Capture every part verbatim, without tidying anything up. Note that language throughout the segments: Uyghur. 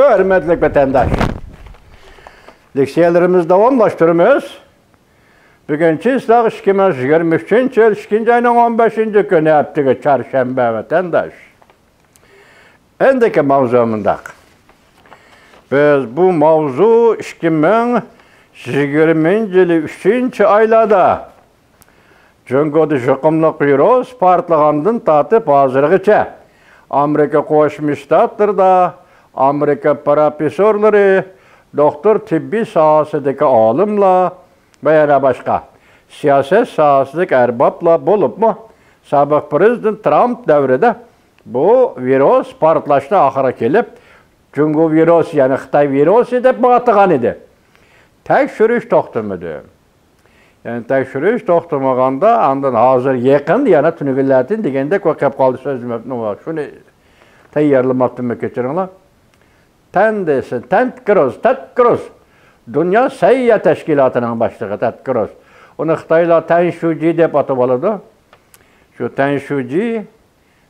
ھۆرمەتلىك ۋەتەنداش، لېكسىيەلىرىمىزنى داۋاملاشتۇرىمىز. بۈگۈن چىسلاق ئىككى مىڭ يىگىرمە ئۈچىنچى يىل ئىككىنچى ئاينىڭ ئون بەشىنچى كۈنى، ھەپتىگە چارشەنبە، ۋەتەنداش. ئەندىكى ماۋزۇ مۇنداق. بىز بۇ ماۋزۇ ئىككى مىڭ يىگىرمىنچى يىلى ئۈچىنچى ئايلاردا جۇڭگودا يۇقۇملۇق ۋىرۇس پارتلىغاندىن تارتىپ ھازىرغىچە ئامېرىكا قوشما شتاتلىرىدا ئامېرىكا پروفېسسورلىرى، دوختۇر، تېببىي ساھەسىدىكى ئالىملار ۋە يەنە باشقا سىياسەت ساھەسىدىكى ئەربابلار، بولۇپمۇ سابىق پىرېزىدېنت ترامپ دەۋرىدە بۇ ۋىرۇس پارتلاشنى ئاخىرى كېلىپ، جۇڭگو ۋىرۇسى، يەنى خىتاي ۋىرۇسى دەپ ئاتىغان ئىدى. تەكشۈرۈش توختىمىدى. يەنى تەكشۈرۈش توختىمىغاندا، ئاندىن ھازىر يېقىندا يەنە تۈنۈگۈنلەتىن دېگەندەك ۋاقىپ قالدى سۆزىمىزنىڭ. شۇنى تەييارلىماپتىمەن، كەچۈرۈڭلار. تەن دېسە، تەنت كروز، تەت كروز. دۇنيا سەھىيە تەشكىلاتىنىڭ باشلىقى تەت كروز. ئۇنى خىتايلار تەن شۇجى دەپ ئاتىۋالىدۇ. شۇ تەن شۇجى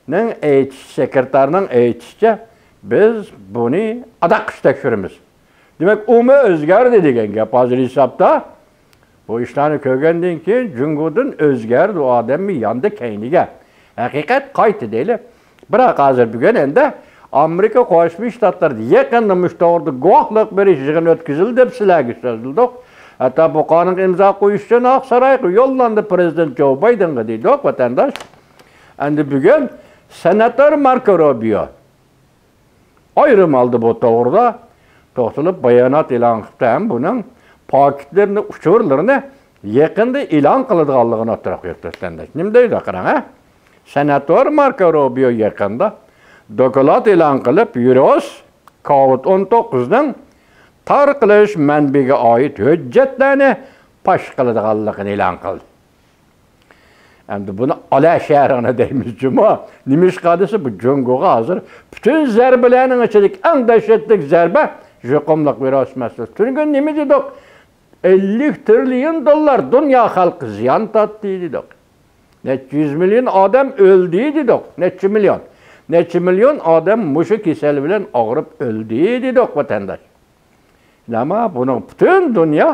نىڭ ئېيتىشى، سېكرېتارنىڭ ئېيتىشىچە، بىز بۇنى ئاداققىچە تەكشۈرىمىز. دېمەك، ئۇمۇ ئۆزگەردى دېگەن گەپ ھازىر ھېسابتا. بۇ ئىشلارنى كۆرگەندىن كېيىن، جۇڭگودىن ئۆزگەردى، ئۇ ئادەممۇ ياندى كەينىگە. ھەقىقەت قايتتى دەيلى. بىراق، ھازىر بۈگۈن ئەمدى ئامېرىكا قوشما شتاتلىرىدا يېقىندا مۇشۇ توغرىدا گۇۋاھلىق بېرىش يىغىنى ئۆتكۈزۈلدى دەپ سىلەرگە سۆزلىدۇق. ھەتتا بۇ قانۇنغا ئىمزا قويۇش ئۈچۈن ئاقسارايغا يوللاندى، پىرېزىدېنت جو بايدېنغا دېدۇق، ۋەتەنداش. ئەمدى بۈگۈن سېناتور ماركو روبىيو ئايرىم ھالدا بۇ توغرىدا توختىلىپ بايانات ئېلان قىلىپتۇ ھەم بۇنىڭ پاكىتلىرىنى، ئۇچۇرلىرىنى يېقىندا ئېلان قىلىدىغانلىقىنى ئوتتۇرىغا قويۇپتۇ، ۋەتەنداش. نېمە دەيدۇ، قاراڭ، ھە؟ سېناتور ماركو روبىيو يېقىندا دوكلات ئېلان قىلىپ، ۋىرۇس كوۋىد ئون توققۇزنىڭ تارقىلىش مەنبىيىگە ئائىت ھۆججەتلەرنى پاش قىلىدىغانلىقىنى ئېلان قىلدى. ئەمدى بۇنى ئالا شەھىرىڭنى دەيمىز جۇمۇ. نېمىشقا دېسە، بۇ جۇڭگوغا ھازىر پۈتۈن زەربىلەرنىڭ ئىچىدىكى ئەڭ دەھشەتلىك زەربە يۇقۇملۇق ۋىرۇس مەسىلىسى. تۈنۈگۈن نېمە دېدۇق؟ ئەللىك تىرىليون دوللار دۇنيا خەلقى زىيان تارتتى دېدۇق. نەچچە يۈز مىليون ئادەم ئۆلدى دېدۇق. نەچچە مىليون؟ نەچچە مىليون ئادەم مۇشۇ كېسەل بىلەن ئاغرىپ ئۆلدى دېدۇق، ۋەتەنداش. ئەمما بۇنىڭ پۈتۈن دۇنيا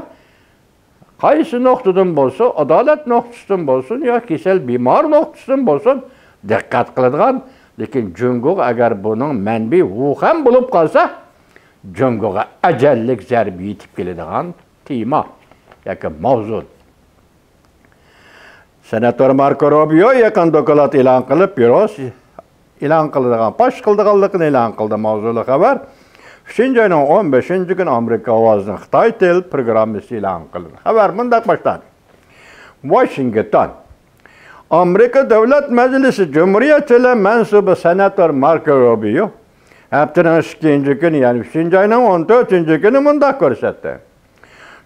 قايسى نۇقتىدىن بولسۇن، ئادالەت نۇقتىسىدىن بولسۇن يا كېسەل بىمار نۇقتىسىدىن بولسۇن، دىققەت قىلىدىغان، لېكىن جۇڭگوغا ئەگەر بۇنىڭ مەنبىيى ۋۇخەن بولۇپ قالسا، جۇڭگوغا ئەجەللىك زەربە يېتىپ كېلىدىغان تېما ياكى ماۋزۇ. سېناتور ماركو روبىيو يېقىن دوكلات ئېلان قىلىپ، ۋىرۇس ئېلان قىلىدىغان، پاش قىلىدىغانلىقىنى ئېلان قىلدى. ماۋزۇلۇق خەۋەر ئۈچىنچى ئاينىڭ ئون بەشىنچى كۈنى ئامېرىكا ئاۋازىنىڭ خىتاي تىل پروگراممىسى ئېلان قىلىندى. خەۋەر مۇنداق باشلاندى. ۋاشىنگتون. ئامېرىكا دۆلەت مەجلىسى جۇمھۇرىيەتچىلەر مەنسۇبى سېناتور ماركو روبىيو ھەپتىنىڭ ئىككىنچى كۈنى، يەنى ئۈچىنچى ئاينىڭ ئون تۆتىنچى كۈنى مۇنداق كۆرسەتتى.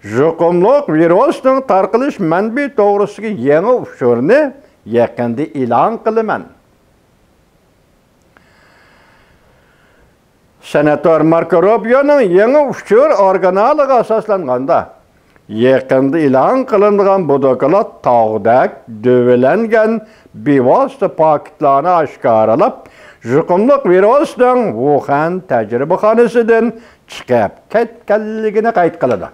يۇقۇملۇق ۋىرۇسنىڭ تارقىلىش مەنبىيى توغرىسىدىكى يېڭى ئۇچۇرنى يېقىندا ئېلان قىلىمەن. سېناتور ماركو روبىيونىڭ يېڭى ئۇچۇر ئورىگىنالىغا ئاساسلانغاندا، يېقىندا ئېلان قىلىنغان بۇ دوكلات تاغدەك دۆۋىلەنگەن بىۋاسىتە پاكىتلارنى ئاشكارىلاپ، يۇقۇملۇق ۋىرۇسنىڭ ۋۇخەن تەجرىبىخانىسىدىن چىقىپ كەتكەنلىكىنى قەيت قىلىدۇ.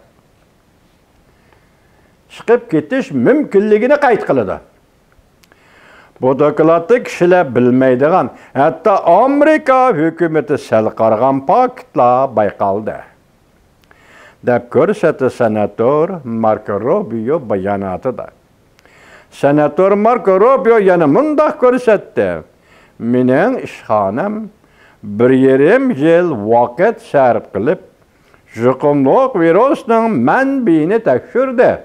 چىقىپ كېتىش مۇمكىنلىكىنى قەيت قىلىدۇ. بۇ دوكلاتتا كىشىلەر بىلمەيدىغان، ھەتتا ئامېرىكا ھۆكۈمىتى سەل قارىغان پاكىتلار بايقالدى، دەپ كۆرسەتتى سېناتور ماركو روبىيو باياناتىدا. سېناتور ماركو روبىيو يەنە مۇنداق كۆرسەتتى: مېنىڭ ئىشخانام بىر يېرىم يىل ۋاقىت سەرپ قىلىپ، يۇقۇملۇق ۋىرۇسنىڭ مەنبىيىنى تەكشۈردى.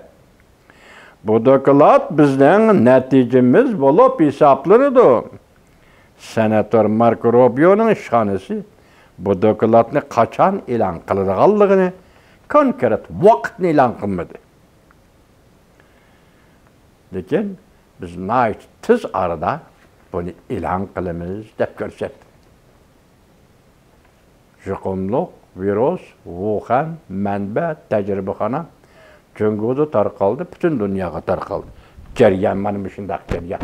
بۇ دوكلات بىزنىڭ نەتىجىمىز بولۇپ ھېسابلىنىدۇ. سېناتور ماركو روبىيونىڭ ئىشخانىسى بۇ دوكلاتنى قاچان ئېلان قىلىدىغانلىقىنى، كونكرېت ۋاقىتنى ئېلان قىلمىدى. لېكىن بىز ناھايىتى تېز ئارىدا بۇنى ئېلان قىلىمىز، دەپ كۆرسەتتى. يۇقۇملۇق ۋىرۇس ۋۇخەن مەنبە تەجرىبىخانا جۇڭگودا تارقالدى، پۈتۈن دۇنياغا تارقالدى. جەريان مانا مۇشۇنداق جەريان.